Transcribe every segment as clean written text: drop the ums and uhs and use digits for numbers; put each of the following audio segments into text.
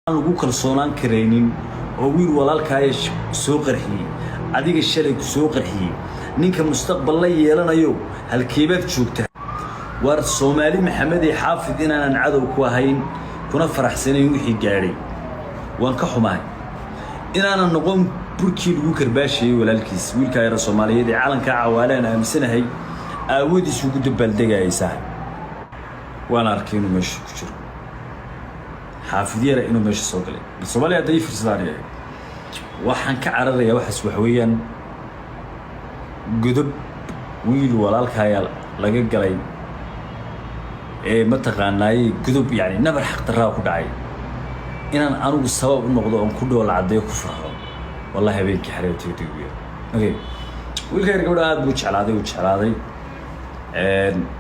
Lagu kalsoonaan karaynin oo wiil walaalkaaya soo qarxiyey, adiga shalay ku soo qarxiyey, ninka mustaqbal la yeelanayo, halkeebaad joogtaa? Waar Soomaali Maxamedey, Xaafid inaanan cadow ku ahayn kuna faraxsanayn wixii gaadhay, waan ka xumahay inaanan noqon burkii lagu karbaashayey walaalkiis, wiilkaa yara Soomaaliyeed ee calankaa Cawaalaan aaminsanahay aawadiis ugu dabaaldegayay. Saaxib, waan arkay inuu meesha ku jiro Xaafid Yara, inuu meesha soo galay. Bal Soomaaliya hadda ii fiirsadaan, waxaan ka cararayaa waxaas. Wax weeyaan godob wiil walaalkaayaa laga galay ee mataqaanaaye godob, yani nabar xaqdarraa ku dhacay, inaan anigu sabab u noqdo oon ku dhoola caddeeyo, ku farxo, wallahi habeenkii xareebtayda. Okay, wiilka yar gabadha aad buu jeclaaday, uu jeclaaday.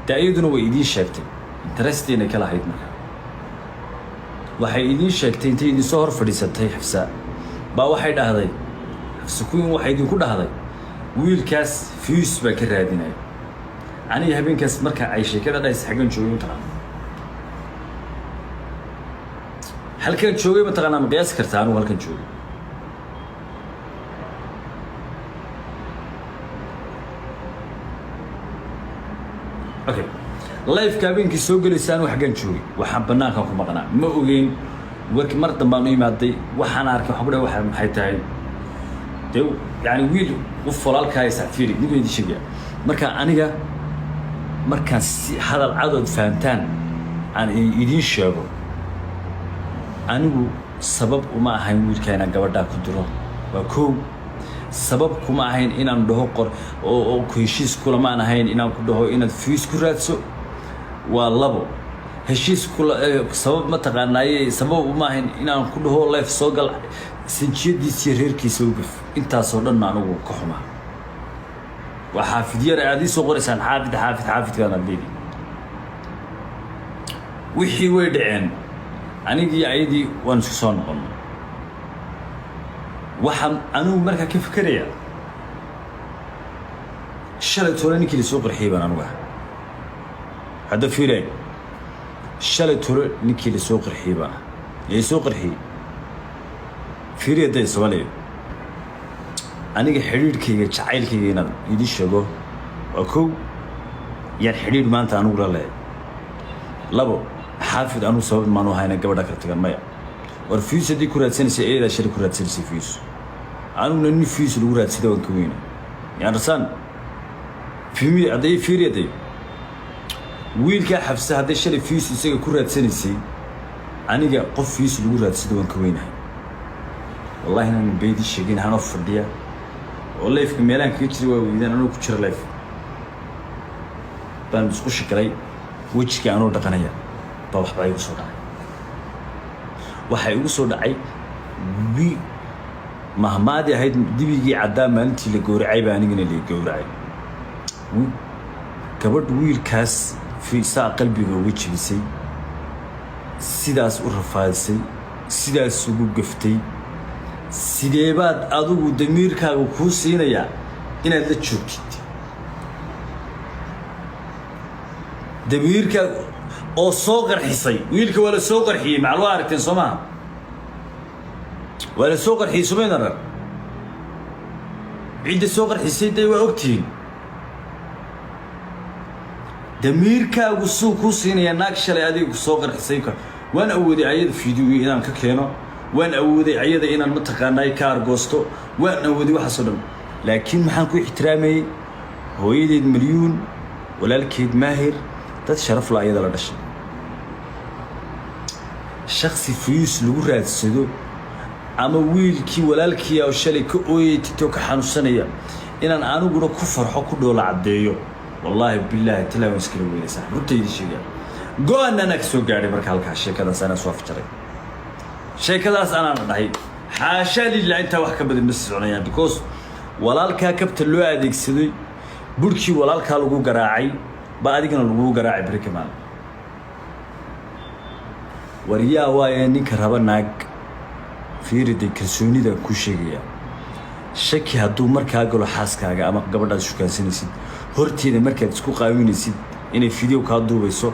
Dee iyaduna way idiin sheegtay interest inay ka lahayd. Markaa waxay idiin sheegtay, intay idinsoo hor fadhiisatay Xafsa baa waxay dhahday, Xafsa Queen waxay idinku dhahday, "Wiilkaas views baan ka raadinaya." Aniga habeenkaas marka ay sheekada dhahaysa, xaggan joogay mataqaana? Halkan joogay mataqaanaa? Ma qiyaasi kartaa anigu halkan joogay? Okay, liveka habeenkii soo gelaysa anigu xaggan joogay, waxaan banaankan ku maqnaa, ma ogeyn warki. Mar dambaan u imaaday, waxaan arkay, waxaan ku dhahay, waxa maxay tahay? Dee yani wiil qof walaalkaaya sacfiiri mid idin sheegaya. Marka aniga markaan si hadal cadood fahamtaan aan idiin sheego, anigu sabab uma ahayn wiilka inaan gabadhaa ku diro, waa kow. Sabab kuma ahayn inaan dhaho qor oo ku heshiis kulamaan ahayn inaan ku dhaho inaad views ku raadso, waa labo. Heshiis kula sabab mataqaanaaye sabab uma ahayn inaan ku dhaho live soo gal, sanjiyadiisa iyo reerkiisa u gaf. Intaasoo dhanna anigu ka xumaa. Waa Xaafidyar aad ii soo qoraysaan, Xaafid, Xaafid, Xaafidkaan aad leedihi. Wixii way dhaceen, anigii ayadii waan isku soo noqonnay. Waxaan anigu markaa ka fikerayaa, shalay tole ninkii lasoo qarxiyey baan anigu ah. Hadda fiiray, shalay tole ninkii lasoo qarxiyey baan ah, ee soo qarxiyey. Fiiriya day Soomaaliya, aniga xidhiidhkayga jacaylkayga inaad idin sheego, waa kow, yaan xidhiidh maanta anigu la leehay. Labo, Xaafid anugu sabab maanu ahayna gabadha kala tagan, maya. War views haddii ku raadsanaysa, eedaa shalay ku raadsanaysay views, aniguna nin views lagu raadsada waan ka weyna. You understand? Fimi hadday fiiri, hadday wiilkaa Xafsa hadday shalay views isaga ku raadsanaysay, aniga qof views lagu raadsada waan ka weynahay. Wallahi inaan beydii sheegin, hanoo fadhiya oo liveka meelahan kaga jira waa weydaan. Anoo ku jira live baan isku shigalay, wejiga anoo dhaqanaya baa waxbaa igu soo dhacay. Waxaa igu soo dhacay wi mahmaadii ahayd, "Dibigii caddaa maalintii la gowracay baa anigana la gowracay." Gabadh wiilkaas fiisaa qalbiga uga jebisay, sidaas u rafaadisay, sidaas ugu gaftay, sideebaad adigu damiirkaaga kuu siinayaa inaad la joogtid? Damiirkaaga oo soo qarxisay wiilka, waa la soo qarxiyey, macal waa aragteen, soo maha? Waa la soo qarxiyey, somaydan rag cidda soo qarxisay dee waa ogtihiin. Damiirkaagu suu kuu siinayaa naag shalay adiga ku soo qarxisay? Waan awooday ayada fiidiyowii inaan ka keeno, waan awooday ayada inaan mataqaanaa ka argoosto, waan awooday waxaasoo dhan, laakiin maxaan ku ixtiraamayey? Hooyadeed Milyuun, walaalkeed Maahir, dad sharaf la ayada la dhashay. Shaksi views lagu raadsado ama wiilkii walaalkii oo shalay ka ooyay TikTok ka xanuunsanaya inaan aniguna ku farxo, ku dhoola caddeeyo, wallaahi bilaahi talaa waan iskala weynaysaa. Runtaydii sheegaa, go-aan anaa ka soo gaadhay. Marka halkaa sheekadaas anaa soo afjaray, sheekadaas anaana dhahay, xaashaa lilah, intaa wax ka badan ma soconayaan, because walaalkaa kabta loo adeegsaday, burhkii walaalkaa lagu garaacay ba adigana lagugu garaacay beri kamaal. War yaa waaye ninka raba naag? Fiiriday, kalsoonida ku sheegayaa, shaki hadduu markaa galo xaaskaaga ama gabadhaad shukaansanaysid horteeda markaad isku qaawinaysid, inay video kaa duubayso,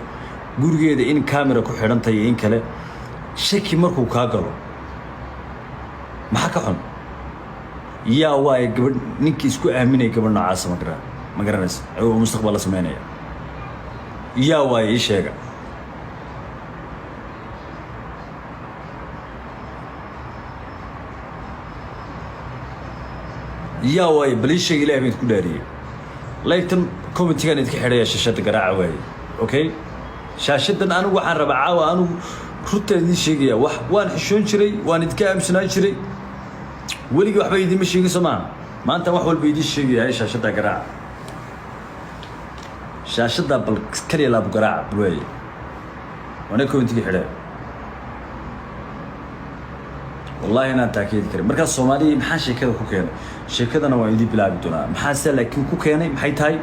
gurigeeda in camera ku xidhan tahay iyo in kale. Shaki markuu kaa galo, maxaa ka xun? Yaa waaye gabadh ninkii isku aaminaya gabadh noocaasa? Ma gara, ma garanaysa oo mustaqbal la sameynaya? Yaa waaye, ii sheega. Yaa waaye, bal ii sheega. Ilahay baan idinku dhaariyey, laytan commentigan idinka xidhaya, shaashadda garaaca waaye. Okay, shaashadan anigu waxaan rabaa caawa, anigu runtaan idiin sheegaya. Wax waan xishoon jiray, waan idinka aaminsanaan jiray, weligii waxba idiinma sheegin, soo maaha? Maanta wax walba idiin sheegaya. Shaashadda garaaca, shaashadda bal kaliya laabu garaaca, bal waaye, waana commentiga xidhaya. Wallahi inaan taakeedi karin. Markaas Soomaaliya, maxaa sheekada ku keenay? Sheekadana waan idiin bilaabi doonaa. Maxaase laakiin ku keenay maxay tahay?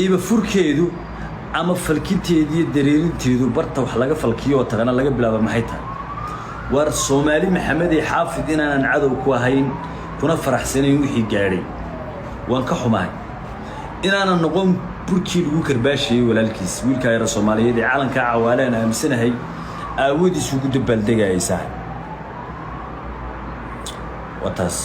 Iba furkeedu ama falkinteedu iyo dareerinteedu, barta wax laga falkiyo oo tagana laga bilaaba, maxay tahay? War Soomaali Maxamed ee Xaafid, inaanan cadow ku ahayn kuna faraxsanayn wixii gaadhay, waan ka xumahay inaanan noqon burkii lagu karbaashayey walaalkiis, wiilkaa yara Soomaaliyeed ee calankaa Cawaalaan aaminsanahay aawadiis ugu dabaaldegayay. Saaxib, waa taas.